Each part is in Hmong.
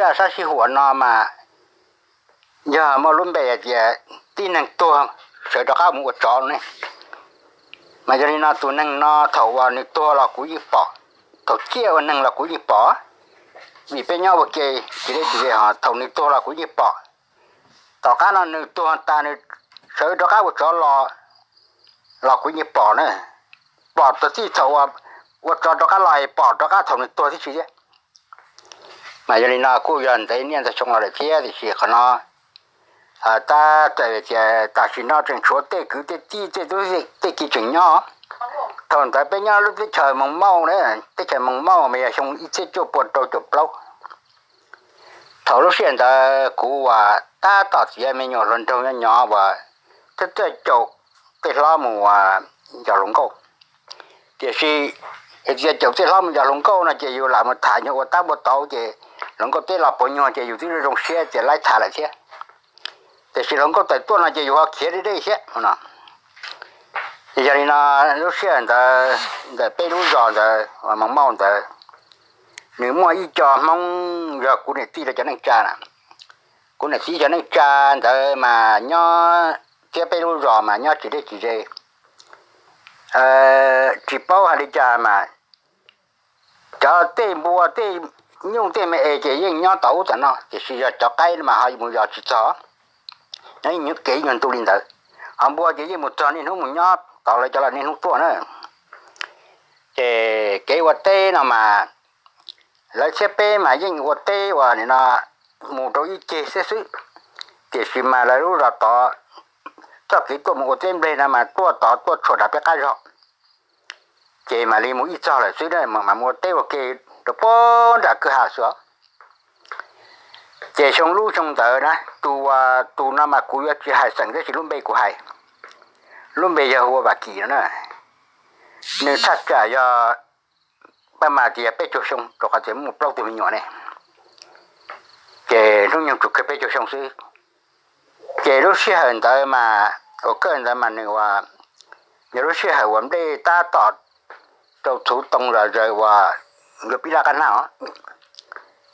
zaj sab sij huam no mas yog muaj lub npe hais tias tib neeg tuag sawv rov qab mus ua tsov ne. Mas yog li no tus neeg no thaum uas nws tuag los kuv yeej pom, thaum ciaj ua neeg los kuv yeej pom, vim peb nyob ua ke tsis deb tsis ze ho thaum nws tuag los kuv yeej pom. Tom qab no nws tuag tas nws sawv rov qab ua tsov los, los kuv yeej pom na. Pom txij thaum ua tsov rov qab los es pom rov qab thaum nws tuag tib si thiab. Mas yog li no kuj yog ntev niaj ntog xyoo los lawm thiab tiam sis qhov no tab txawm tias tam sim no tseem tshuav tej kwv tej tij tej tub tej ki tseem nyob. Thaum ntawd peb nyob lub teb chaws Moos Mauj, teb chaws Moos Mauj mas yog xyoo ib txhiab cuaj pua rau caum plaub. Thaum lub sij hawm ntawd kuv uas tab tom txiav me nyuam hluas nraug nyob nyob uas thiaj txawj caum tej hlob mus uas yos hluas nkauj. Tiam sis yog txiav caum tej hlob mus yos hluas nkauj no ces yus lam mus tham nyuag ua tab ua tauv ces hluas nkauj teb los puas nyuag ces yus twb zoo siab tias laib tham lawm thiab. Tiam sis hluas nkauj tawm tuaj no ces yus ho khiav deb deb thiab no. Ces yog li no lub sij hawm ntawd ntawm peb lub zos ntawd uas Moos Mauj ntawd, nws muaj ib co Hmoob yog kuv niam tij rau cov neej tsa na. Kuv niam tij cov neej tsa ntawd mas nyob thiab peb lub zos mas nyob tsis deb tsis ze. Tsis paub hais li cas mas cov tej npua tej nyuj tej me es ces yeej nyob tom ub tom no tiam sis yog cov qaib mas ho mus yos tsis txog. Nyob kev nyuag ntu li ntawd, ho npua ces yeej mus txog niaj hnub mus nyob tod lawv cov los niaj hnub tuaj na. Ces kev ua teb no mas lawv thiab peb mas yeej ua teb uas nim no mus rau ib ceg xwb xwb, tiam sis mas lawv lub zos tod txoj kev tuaj mus ua teb nplej no mas tuaj tod tuaj tshuam nram peb qab zog, ces mam li mus ib txog lawm xwb mam mus ua teb ua ke rau puag nram kwj ha xwb os. Ces xyoo lub xyoo ntawd na tus, tus no mas kuv yuav tsis hais xeem tab sis lub npe kuv hais, lub npe yog hu ua Vam Kim no na. Nws thaj tsam yog pab mas tias peb caug xyoo rau qhov tias muaj plaub tug me nyuam ne, ces hnub nyoog tsuas kawg peb caug xyoo xwb. Ces lub sij hawm ntawd mas ua kawg ntawd mas nws ua, yog lub sij hawm uas nplej tab tom rau txhuv too zom zaws uas yuav pib laj qab hnab os.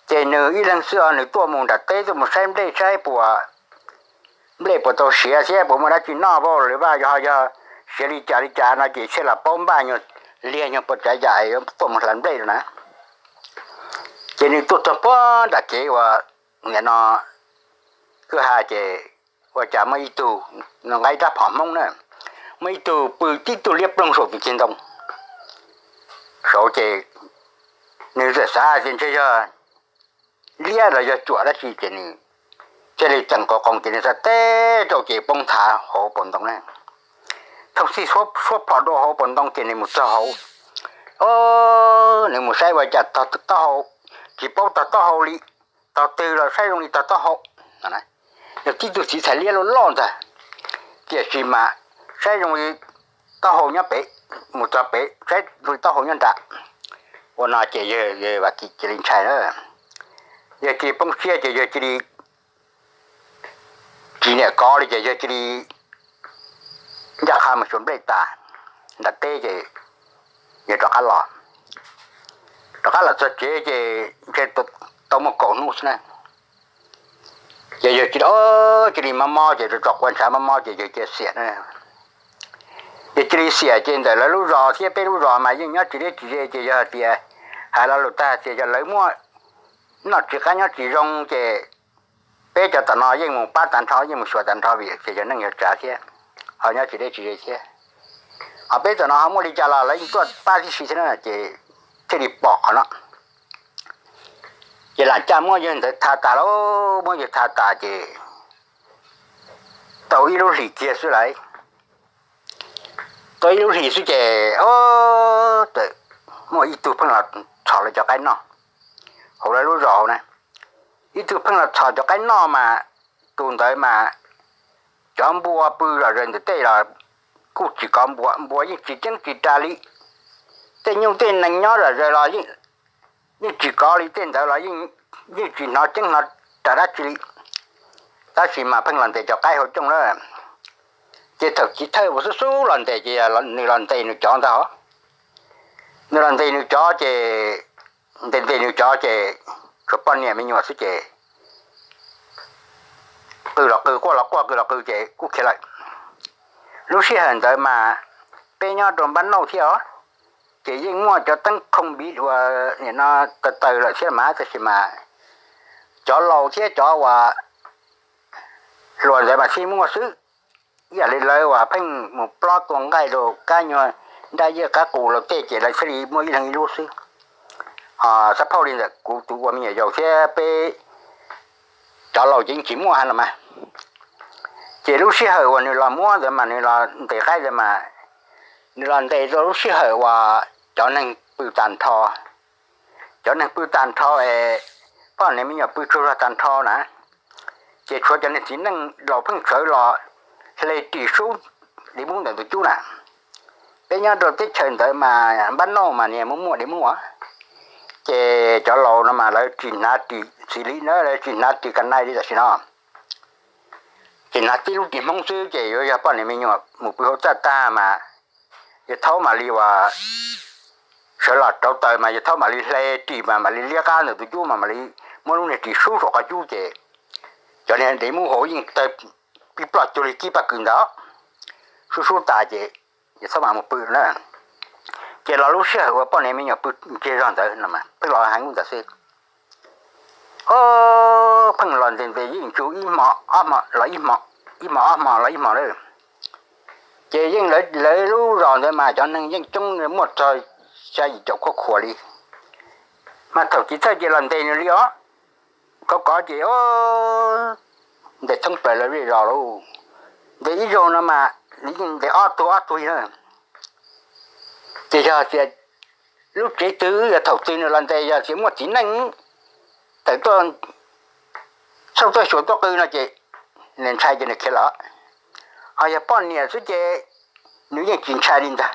Ces nws ib leeg xwb os nws tuaj mus nram teb tuaj mus saib nplej saib puas nplej puas tau siav thiab puas muaj dab tsi noj vaj lawv vaj yog ho yog siav li cas li cas no ces thiaj los paub npaj nyuag liag nyuag puas tsav yam es tuaj mus hlais nplej na. Ces nws tuaj txog puag nram kev uas nim no kwj ha ces ua cas muaj ib tug nqa ib rab phom Hmoob na, muaj ib tug pw tib tug liab ploog saum tus ceg ntoo saud ces nws txawm xav tias ntshe yog liab los yog cuam dab tsi ces nws thiaj li txeem qos qoos ces nws txawm teb rau ces poob nthav hauv paus ntoo na. Thooj txhij suab phom dua hauv paus ntoo ces nws mus txog hauv, nws mus saib ua cas tog taub hau, tsis paub tog taub hau li, tog twg los saib zoo li tog taub hau. Yog tib tug txiv txhais liab loj loj ntag, tiam sis mas saib zoo li taub hau nyob pem, mus txog pem saib zoo li taub hau nyob nram. Ua no ces yawg Vam Kim cia li ntshai na, yawg cia li poob siab ces yawg cia li tsis niam kov li ces yawg cia li ncaj qha mus xyuas nplej tas nram teb ces yawg rov qab los, rov qab los txog tsev ces ntshe tau muaj kaum hnub xwb na. Ces yawg cia li, cia li mob mob ces tso quav ntshav mob mob ces yawg cia xiam na. Yawg cia li xiam ces ntawm lawv lub zos thiab peb lub zos mas yeej nyob tsis deb tsis ze ces yog hais tias hais lo lus tag tias yog lawv muaj noj tsis qab nyob tsis zoo ces peb cov tom no yeej mus pab tag nrho yeej mus xyuas tag nrho vim ces yog neej yog tsav thiab, ho nyob tsis deb tsis ze thiab. Ho peb tom no ho muaj li cas los lawv yeej tuaj pab tib si thiab na ces thiaj li pom qhov no. Ces lam caj muab yawg ntawd tha tas lauj, muab yawg tha tas ces tau ib lub hlis kiag xwb lauj. Tau ib lub hlis xwb ces txawm muaj ib tug pheej los txhom lawv cov qaib noj hauv lawv lub zos hauv na. Ib tug pheej los txhom cov qaib noj mas tus ntawd mas cov npua pw zom zaws ntawm tej los kuj tsis kov npua, npua yeej tsis ceeb tsis ras li. Tej nyuj tej nees nyob zom zaws los yeej tsis kov li, tej ntawd los yeej tsis hnov ceeb hnov ras dab tsi li. Tab sis mas pheej los ntes cov qaib hauv cooj na. Ces thaum chiv thawj uas xub xub los ntes ces nws los ntes nws cov ntag os. Nws los ntes nws cov ces, ntes ntes nws cov ces tshuav poj niam me nyuam xwb ces qw los qw, quaj los quaj, qw los qw ces kuj khiav lawm. Lub sij hawm ntawd mas peb nyob rau Npab Nauj thiab os, ces yeej muaj cov teeb khooj npiv uas nim no taws taws lawm thiab mas, tab sis mas cov laus thiab cov uas hluas ntawd mas thiaj muaj xwb. Ib yam li lawv uas pheej mus plob tua nqaij rau kab nyuag nraj yaj qab qus los tej ces lawv thiaj li muaj ib leeg ib lub xwb. Xav phauj li ntawm kuv tus ua me nyuam yaus thiab peb cov laus ces yeej tsis muaj hab no mas. Ces lub sij hawm uas nws los muab ntawd mas nws los ntes qaib ntawd mas nws los ntes rau lub sij hawm uas cov neeg pw tag nrho, cov neeg pw tag nrho es poj niam me nyuam pw tsaug zog tag nrho na, ces tshuav cov neeg txiv neej laus pheej sawv los hle ris sub dev mub ntawm tus cub na. Peb nyob rau teb chaws ntawd mas Npab Nauj mas niag muaj muaj dev mub, ces cov laus no mas lawv tsis hnav ris txiv li na, lawv tsis hnav ris ka nai li tam sim no, ces hnav tib lub ris Hmoob xwb. Ces yuav yog poj niam me nyuam mus pw hauv txaj tag mas yawg Thaub mam li uas sawv los rauv taws mas yawg Thaub mam li hle ris mas mam li liab qab ntawm tus cub mas mam li muab lub niag ris sub saum qhov cub ces cov niag dev mub hauv yeej tawg pib ploj cuag li kib paj kws ntawd, sub sub tas ces yawg Thaub mam mus pw na. Ces los lub sij hawm uas poj niam me nyuam pw ntsiag zog ntawd no pheej los heev ntawd xwb. Pheej los ntes ntes yeej tsuas ib hmo ob hmo los ib hmo, ib hmo ob hmo los ib hmo lawm. Ces yeej lawv lub zos ntawd mas cov neeg yeej coob muaj txog xya yim caum khuab khuas li. Mas thaum txiv thawj ces los ntes nws li os, khov kov ces ntes thoob plaws lawv zej zos lauj. Ntes ib zaug no mas nws yeej ntes ob tug ob tug li na. Ces yog tias lub tsev twg yog thaum twg nws los ntes yog tias muaj txiv neej tawm tuaj, txhauj tuaj xyuas tuaj qw no ces nws ntshai ces nws khiav lawm. Ho yog poj niam xwb ces nws yeej tsis ntshai li ntag.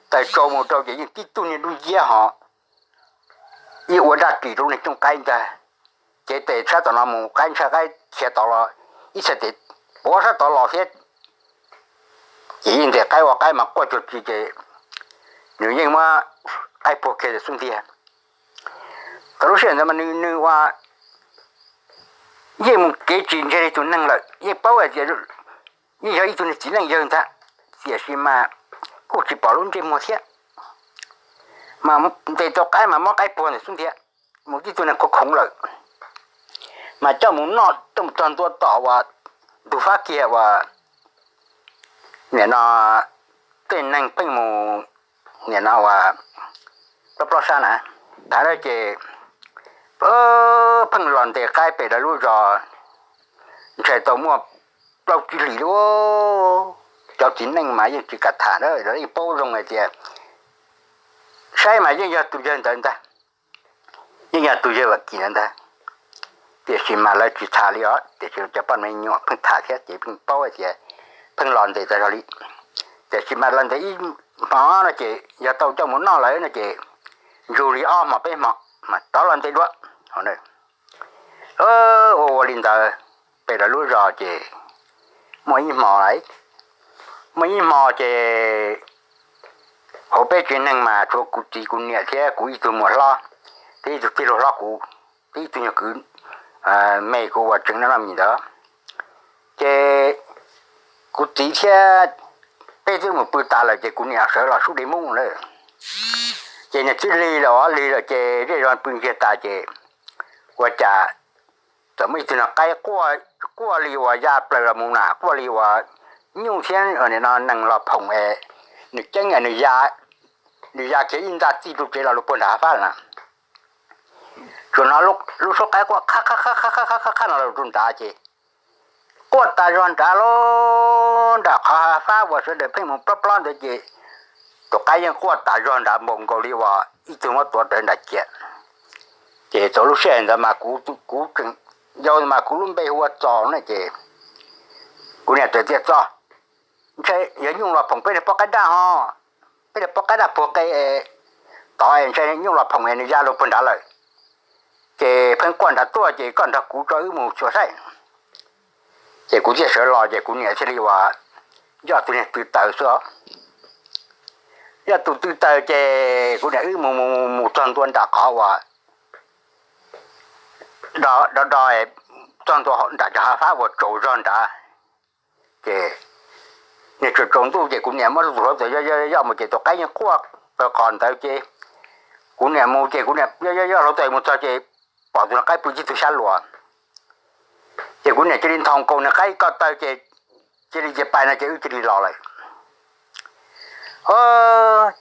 Taws tsau mus rau ces yeej tib tug niag dub nciab ho ib ua daj ris rau neeg cooj qaib ntag. Cev tes tshab tom no mus qaib ntshai qaib khiav tod los ib txhais tes puav sab tod los thiab. Ces yeej ntes qaib ua qaib mas quaj cuag tsi ces nws yeej muab qaib puag kiag xub ntiag. Thaum lub sij hawm ntawd mas nws ua yeej mus kev tsis ntseeg li tus neeg lawm, yeej paub hais tias yeej yog ib tug niag txiv neej yawg ntag, tiam sis mas kuj tsis pom lub ntsej muag thiab. Mas ntes tau qaib mas muab qaib puag ntawm xub ntiag, mus tib tug neeg khoov khoov lawm, mas coj mus noj coj mus txog ntua tom uas ntug fab kiag uas nim no tej neeg pheej mus nim no uas plob plob sab na. Thaum ntawd ces pheej los ntes qaib pem lawv lub zos, ntshai tau muaj plaub tsib hlis li. Cov txiv neej mas yeej tsis kam tham, lawv yeej paub zoo hais tias saib mas yeej yog tus yawg ntawd ntag, yeej yog tus yawg Vam Kim ntawd ntag. Tiam sis mas lawv tsis tham li os, tiam sis cov poj me nyuam pheej tham thiab ces pheej paub hais tias pheej los ntes tas zog li. Tiam sis mas los ntes ib hmo no ces yog tau coj mus noj lawm no ces ntsug li ob hmo peb hmo mas rov los ntes dua. Ua ua li ntawd, pem lawv lub zos ces muaj ib hmo, muaj ib hmo ces hauv peb tsev neeg mas tshuav kuv txiv kuv niam thiab kuv ib tug muam hlob, thiab ib tug tij laug hlob kuv, thiab ib tug nyuag kwv me kuv uas tseem noj noj mis ntawd. Ces kuv txiv thiab peb twb mus pw tas lawm ces kuv niam sawv los sub dej mub lawm. Ces nws twb lig lawm, lig lawm ces zej zog pw ntsiag tas ces ua cas txawm muaj ib tug no qaib quaj li uas ya plaws los mus na, quaj li uas nyuj thiab nees los phoom es nws ceeb es nws ya kiag ib nta txij lub tsev los lug puag nram hav fab na. Tsuas hnov lub suab qaib quaj qhab qhab qhab qhab no los rau nrad ces quaj tas zog nrad lawm, nram qhov hav fab uas sawv daws pheej mus plob plob ntawd ces tus qaib yeej quaj tas zog nrad npaum nkaus li uas ib tug muab tuav rawv nram ciam. Ces txog lub sij hawm ntawd mas kuv tseem yau mas kuv lub npe hu ua Txos na ces kuv niam txawm tias, Txos, ntshai yog nyuj los phoom peb niag pob qaib daj ho, peb niag pob qaib daj puag qe tod es ntshai nyuj los phoom es nws ya lug puag nrad lawm. Ces pheej quaj nrad tuaj ces koj nrog kuv tso wb mus xyuas saib. Ces kuv thiaj sawv los ces kuv niam thiaj li uas yoj tus niag tw taws xwb os. Yoj tus tw taws ces kuv niam wb mus mus mus txog ntua nram qhov uas do do txog ntua nram cov hav fab uas tsaus zog nrad, ces niag tsaus tsaus ntuj ces kuv niam muab tus hluav taws yoj yoj yoj mus ces tus qaib yeej quaj tawg qos ntawd ces kuv niam mus ces kuv niam yoj yoj yoj hluav taws mus txog ces pom tus qaib pw tib tug xyab luas. Ces kuv niam cia li nthos nkaus niag qaib ko taw ces cia li ces pais no ces wb cia li los lawm.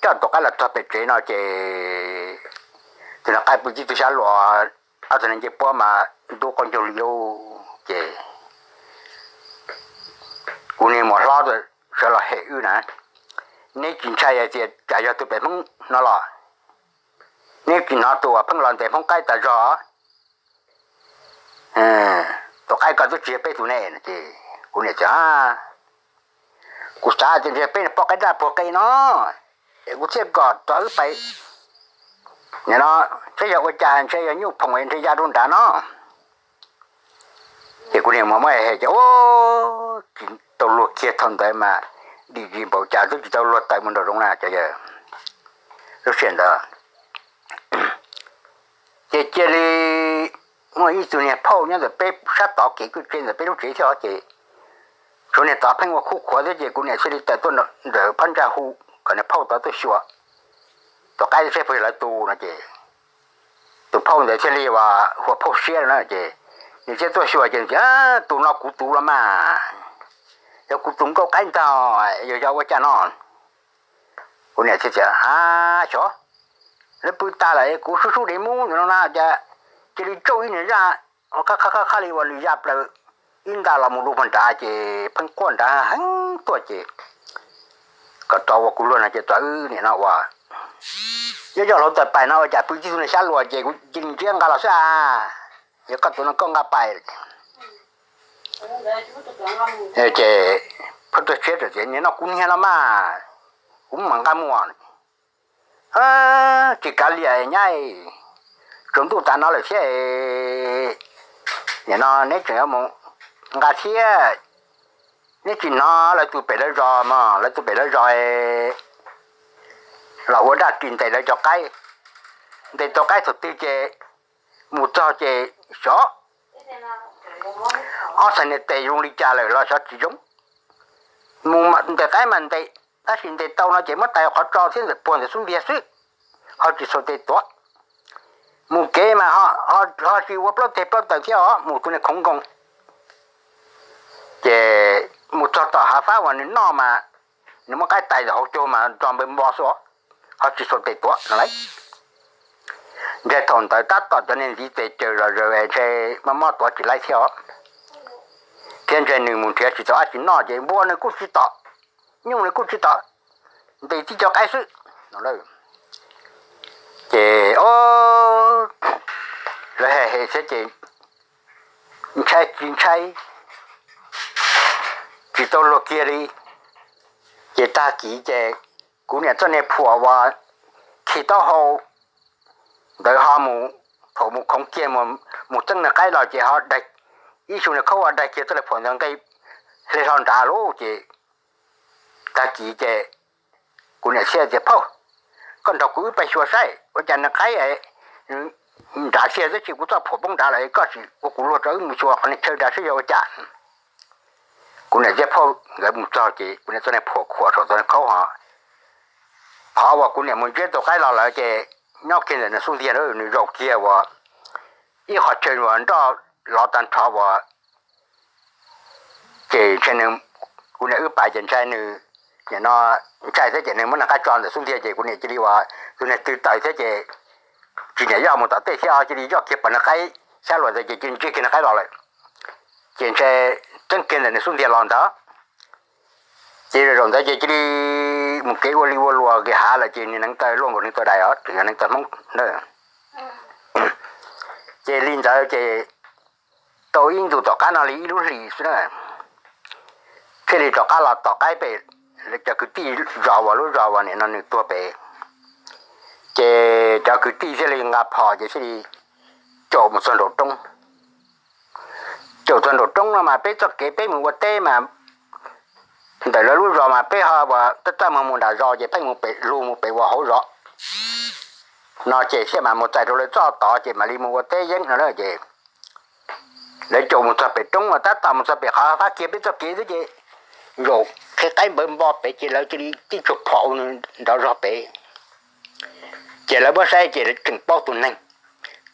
Coj tus qaib los txog pem tsev no ces tus niag qaib pw tib tug xyab luas, ob tug neeg ncej puab mas ntub qaub ncaug li lauj. Ces kuv niag muam hlob sawv los hem wb na, neb tsis ntshai tias tsam yog tus pem Hmoob no los? Neb tsis hnov tus uas pheej los ntes Hmoob qaib tas zog? Tus qaib ko twb tsis yog peb tus ne. Ces kuv niam tias, kuv xav tias ntshe peb poj qaib daj puag qe no, es kuv thiaj kom rov wb pais no, saib yog ua cas ntshe yog nyuj phoom ntshe ya rau nrad no. Ces kuv niam muab muab hem ces tsis tau luag kiag thaum ntawd mas dim zis npaum cas twb tsis tau luag tawm mus nraum zoov na cov yawg. Lub sij hawm ntawd ces cia li muaj ib tug niag phauj nyob ntawm peb sab tod kev kwj tse ntawm peb lub tsev thiab ces tshuav niag tod pheej ua khub khuav thiab ces kuv niam thiaj li tawm tuaj ntawm phab ntsa hu kom niag phauj tod tuaj xyuas tus qaib seb puas yog lawv tus no ces tus phauj ntawd thiaj li ua hu ua phauj siab na ces nws thiaj tuaj xyuas ces tias, tus no kuv tus los mas, yog kuv tus nkauj qaib ntag, yog yog ua cas no? Kuv niam thiaj tias, a, xyov, lawv pw tag lawm kuv sub sub dev mub no na cas cia li tsauj ib niag zaj qhab qhab li uas nws ya plaws ib nta los mus dua puag nrad ces pheej quaj nrad heev tuaj ces kom rov ua kuv luag no ces rov wb niam no ua yoj yoj hluav taws pais no ua cas pw tib tug niag xyab luas ces kuv cia li ntsiab nqa los xwb a, yog koj tus no koj nqa pais. Ces phauj tuaj tshiab tias, niag no kuv niag no mas, kuv mam nqa mus. Tsis kav liam nyab, tsaus ntuj tas no lawm thiab, nim no neb tseem yuav mus nqa thiab. Neb tsis hnov lawv tus pem lawv zos mas, lawv tus pem lawv zos los ua dab tsi ntes lawv cov qaib, ntes tau qaib thaum twg ces mus txog ces xyov ob txhais niag tes zoo li cas lawm los xyov tsis zoo. Mus ntes qaib mas ntes, tab sis ntes tau no ces muab tais qhov tso thiab ntawm puag ntawm xub ntiag xwb, ho tsis xuas tes tuav. Mus kev mas ho tsis ua plaub teg plaub taw thiab os, mus tus niag khoov nkoos. Ces mus txog tom hav fab uas nws noj mas nws muab qaib tais ntawm hauv caug mas nto npawg npo xwb os, ho tsis xuas tes tuav no lauj. Ntshe thaum ntawd tab tom cov niag ntxiv tes caws zom zaws ntshe mob mob tuav tsis laib thiab os. Thiab ntshe nws mus nrhiav tsis tau dab tsi noj ces npua nws kuj tsis tom, nyuj nws kuj tsis tom, ntes tib co qaib xwb. Ces lawv hem hem thiab ces ntshai tsis ntshai, tsis tau luag kiag li. Ces tag kis ces kuv niam txoj niag phuam uas khi taub hau ntawd ho mus, thaum mus khoov kiag mus txeeb niag qaib los ces ho daig, ib xyoo niag khaub ho daig kiag txoj niag phuam ntawd nqes hle hlo nrad lauj. Ces tag kis ces kuv niam thiaj tias, phauj, koj nrog kuv wb pais xyuas saib ua cas niag qaib nrad kiag tab sis kuv txoj phuam poob nrad lawm, koj sim ua kuv luag rau wb mus xyuas qhov niag chaw nrad saib yog ua cas. Kuv niam thiab phauj nkawd mus txog ces kuv niam txoj niag phuam khuam saum txoj niag khaub ho, qhov uas kuv niam mus ntsiab tus qaib los lawm ces nyob kiag ntawm nws xub ntiag, nws zaum kiag uas ib qhov chaw uas nroj lov tag nrho uas, ces ntshe kuv niam wb pais ces ntshai nws, nim no ntshai thiab ces nws muab niag qaib tso ntawm xub ntiag ces kuv niam cia li uas tus niag tw tawm thiab ces tsis niam yoj mus tom tej thiab cia li yoj kiag pom niag qaib xyab luas ntawd ces cia li ntsiab kiag niag qaib los lawm. Ces ntshe txeeb kiag ntawm nws xub ntiag los ntawd. Ces zaum ntawd ces cia li mus kev ua li ua luas kev hav lawm ces niag neev taw luaj nkaus neev taw dais os, tseem yog neev taw Hmoob ntawd. Ces li ntawd ces tau ib ntus tom qab no li ib lub hlis xwb na, thiaj li rov qab los tom qaib pem cov kwv tij zos uas lub zos uas nim no nws tuag pem. Ces cov kwv tij thiaj li nqa phom ces thiaj li caum mus txog nraum roob. Caum txog nraum roob no mas peb txoj kev peb mus ua teb mas ntawm lawv lub zos mas peb ho uas txaj txaj muag mus nram zos ces pheej mus pem lug mus pem uas hauv zos no ces thiaj mam mus txais rau lawv txoj tod ces mam li mus ua teb yeeb no na ces pem roob mas tab tom mus txog pem qhov fab kiag peb txoj kev xwb ces zaum qhib qaib npawv npo pem ces lawv cia li tib tsuag phom nrov zog pem. Ces lawv muab saib ces tseem paub tus neeg,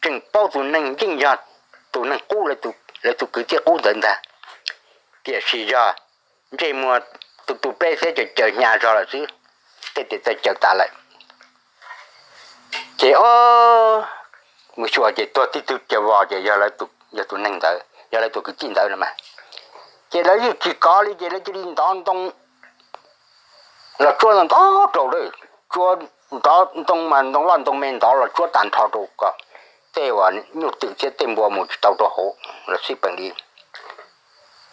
tseem paub tus neeg yeej yog tus neeg qub, lawv tus kwv tij qub ntawd ntag. Tiam sis yog ntsej muag tu tu pleb thiab caws caws hnyav zog lawm xwb, tej tes taw caws tas lawm. Ces o, mus xyuas ces tuag tib tug cag vos ces yog tus neeg ntawd, yog lawv tus kwv tij ntawd no mas. Ces lawv yeej tsis kov li ces lawv cia li ntov ntoo los tsuab ntov rau lawm, tsuab ntov ntoo mas ntoo loj ntoo me ntov los tsuab tag nrho rau kom tej uas nyuj twm thiab tej npua mus tsis tau rau hauv los xij peem li.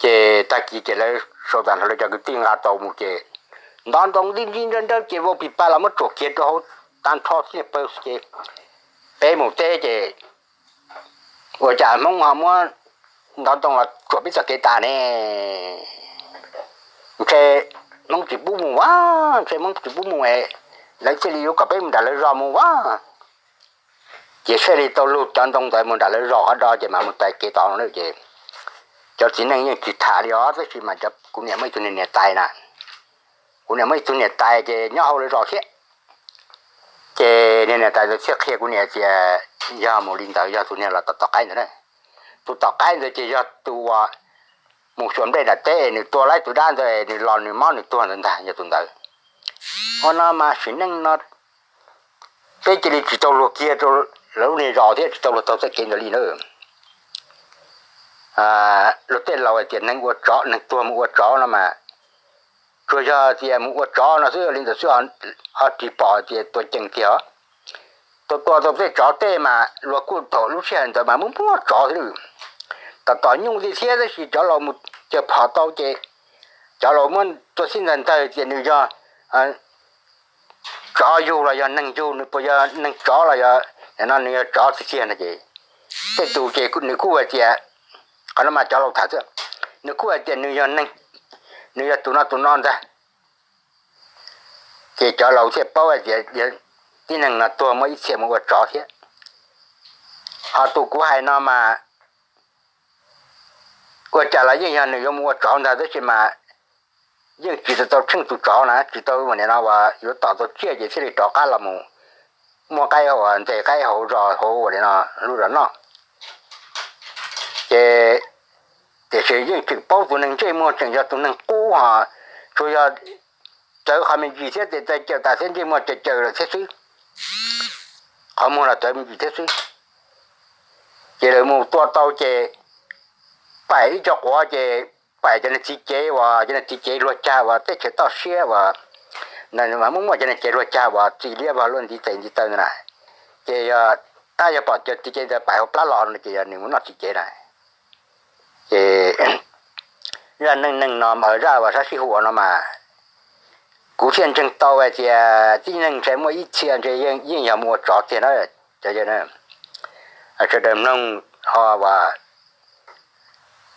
Ces tag kis ces lawv sau tag nrho lawv cov kwv tij nqa tau mus ces ntov ntoo ntij ntsib nrawb nrawb ces vau pis pas los muab tsuam kiag rau hauv tag nrho thiab pawg ces peb mus teb ces ua cas Hmoob ho muab ntov ntoo los tsuam peb txoj kev tas ne, ntshe Hmoob tsis pub mus a, ntshe Hmoob tsis pub mus es lawv thiaj li yuav kom peb mus nram lawv zos mus a. Ces thiaj li tau lug cov ntoo ntawd mus nram lawv zos qhov do ces mam mus tais kev tod no ces cov txiv neej yeej tsis tham li os, tab sis mas kuv niam muaj ib tug niam niam tais na, kuv niam muaj ib tug niam tais ces nyob hauv lawv zos thiab. Ces niag niam tais ntawd thiaj qhia kuv niam tias yog mus li ntawd yog tus niag los tom tom qaib ntawd na. Tus tom qaib ntawd ces yog tus uas mus xyuas nplej nram teb es nws tua laib tus dab ntawd es nws los nws mob nws tuag ntawd ntag, yog tus ntawd. Ua no mas sim neej no peb cia li tsis tau luag kiag rau lawv lub niag zos thiab tsis tau luag taug txoj kev ntawd li na. Luag tej laus hais tias neeg ua tsov, neeg tuag mus ua tsov no mas tsuas yog tias mus ua tsov no xwb, li ntawd xwb, ho tsis pom tias tua cees tiag. Tua tua tau tej tsov tej mas luag kuj thaum lub sij hawm ntawd mas muaj muaj tsov thiab. Tom tom nyuj thiab tab sis cov laus mus cawg phom tau ces cov laus muab tua xib ntawg ntawg tias nws yog tsov yug los yog neeg yug, nws puas yog neeg tsov los yog no nws yog tsov tiag tiag no ces tej tus ces nws kuj hais tias, qhov no mas cov laus tham xwb, nws kuj hais tias nws yog neeg, nws yog tus no tus no ntag. Ces cov laus thiaj paub hais tias tib neeg no tuag muaj ib txhia mus ua tsov thiab. Ho tus kuv hais no mas ua cas los yeej yog nws yuav mus ua tsov ntag tab sis mas yeej tsis tau tsheej tus tsov na, tsis tau ua niam no uas yuav tom tau tsiaj ces thiaj li rov qab los mus muab qaib uas nteg qaib hauv zos hauv ua li no lub zos noj. Ces tiam sis yeej tseem paub tus neeg ntsej muag tseem yog tus neeg qub ho, tsuas yog txawv qhov me ntsis thiab tes taw cawm tas thiab ntsej muag cawm cawm lawm thiab xwb, qhov muag los txawv me ntsis thiab xwb. Ces lawv mus tua tau ces paim ib co quav ces paim cov niag txiv cev uas cov niag txiv cev luag cag uas teb chaws toj siab uas ntawd mas muaj muaj cov niag cev luag cag uas txi liab vog luaj ntiv tes ntiv taw ntawd na. Ces yog, tab yog pom cov txiv cev ntawd paim hauv plab los no ces yog nws mus noj txiv cev na. Ces zaj neej neeg no mas zaj uas sab sib huam no mas kuv thiaj ntseeg tau hais tias tib neeg ntshe muaj ib txhia ntshe yeej yog mus ua tsov tiag na. Cov sawv daws mloog ho uas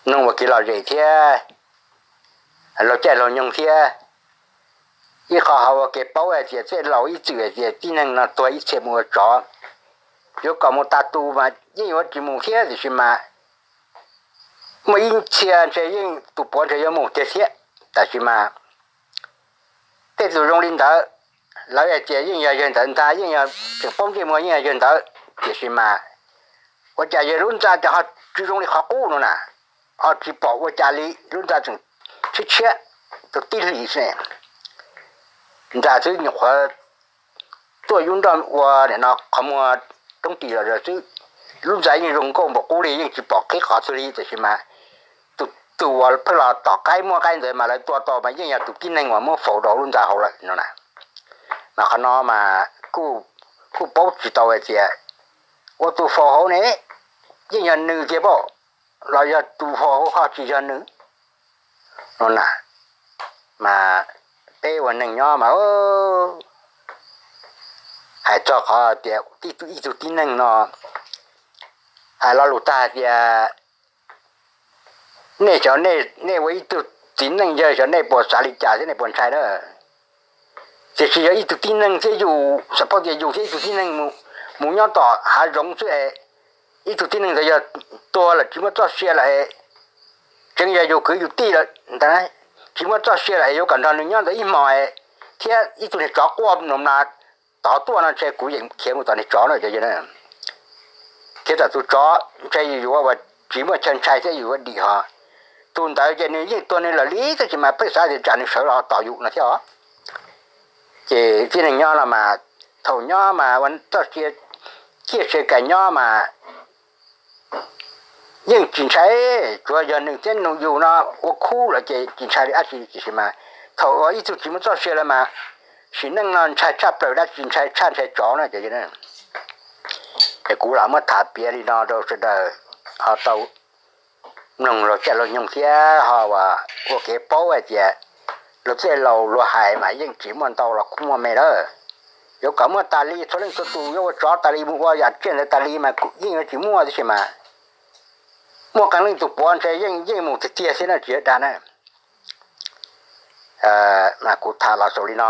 mloog ua kev lom zem thiab laug caij laug nyoog thiab. Ib qho ho ua kev paub hais tias tej laus ib txwm hais tias tib neeg no tuag ib txhia mus ua tsov, yuav kom mus tas tus mas yeej yuav tsis mus thiab tiam sis mas muaj ib txhia ntshe yeej tus puav ntshe yuav mus tiag thiab. Tab sis mas tej tus zoo li ntawd, lawv hais tias yeej yog yawg ntawd ntag, yeej yog tseem paub ntsej muag yeej yog yawg ntawd, tiam sis mas ua cas yawg lub ntxa ces ho tsis zoo li qhov qub no na, ho tsis pom ua cas li, lub ntxa tseem tshiab tshiab, tus tib hlis xwb, ntxa xwb nyuam qhuav tuaj yub nroj ua nim no qhov muag roob ris los xwb. Lub ntxa yeej zoo nkauj npaum qub li, yeej tsis pom qhib qhov twg li, tiam sis mas tus, tus uas pheej los tom qaib muab qaib ntawd mas lawv tua tau mas yeej yog tus tib neeg uas muab faus rau lub ntxa hauv lawm no na. Mas qhov no mas kuj paub tsis tau hais tias ua tus faus hauv ne yeej yog nws tiag pom, los yog tus faus hauv ho tsis yog nws no na. Mas peb ua neeg nyob mas hais txog qhov tias ib tug tib neeg no, hais lo lus tag hais tias nej xyov nej ua ib tug txiv neej yawg xyov nej puas xav li cas thiab nej puas ntshai na. Tiam sis yog ib tug tib neeg thiab yus xav paub tias yus thiab ib tug tib neeg mus nyob tom hav zoov xwb es ib tug tib neeg ntawd yog tuag lawm tsis muaj txoj sia lawm es tseev yog yus kwv yus tij lawm ntag, tsis muaj txoj sia lawm es yuav kom nrog nws nyob ntawd ib hmos thiab ib tug niag tsov quaj no na tov tuaj no ntshe kuv yeem khiav mus tom niag tsov no. Khiav tom tus tsov ntshe yus yuav ua tsis muaj chaw ntshai thiab yus yuav dim ho. Tus ntawd ces nws yeej tuag nws lawm li, tab sis mas pheej xav tias tsam nws sawv los tos yus no thiab os. Ces tib neeg nyob no mas, thaum nyob mas ua txoj sia ciaj sia kais nyob mas yeej tsis ntshai, tsuav yog nws thiab nws yus no ua khub lawm ces tsis ntshai li dab tsi, tiam sis mas thaum ua ib tug tsis muaj txoj sia lawm mas sim neej no ntshai tshaj plaws dab tsi, ntshai tshaj ntshai tsov na. Es kuv lam muab tham piav li no rau sawv daws ho tau mloog laug caij laug nyoog thiab ho ua kev paub hais tias luag txij laus luag hais mas yeej tsis muaj ntau los kuj muaj me lawm. Yuav kom muaj tas li, txhua leej txhua tus yuav ua tsov tas li mus ua yam tsiaj ntawd tas li mas yeej yuav tsis muaj, tab sis mas muaj qee leej tus puav ntshe yeej yeej mus tiag tiag thiab no tsis dag na. Kuv tham los xaus li no.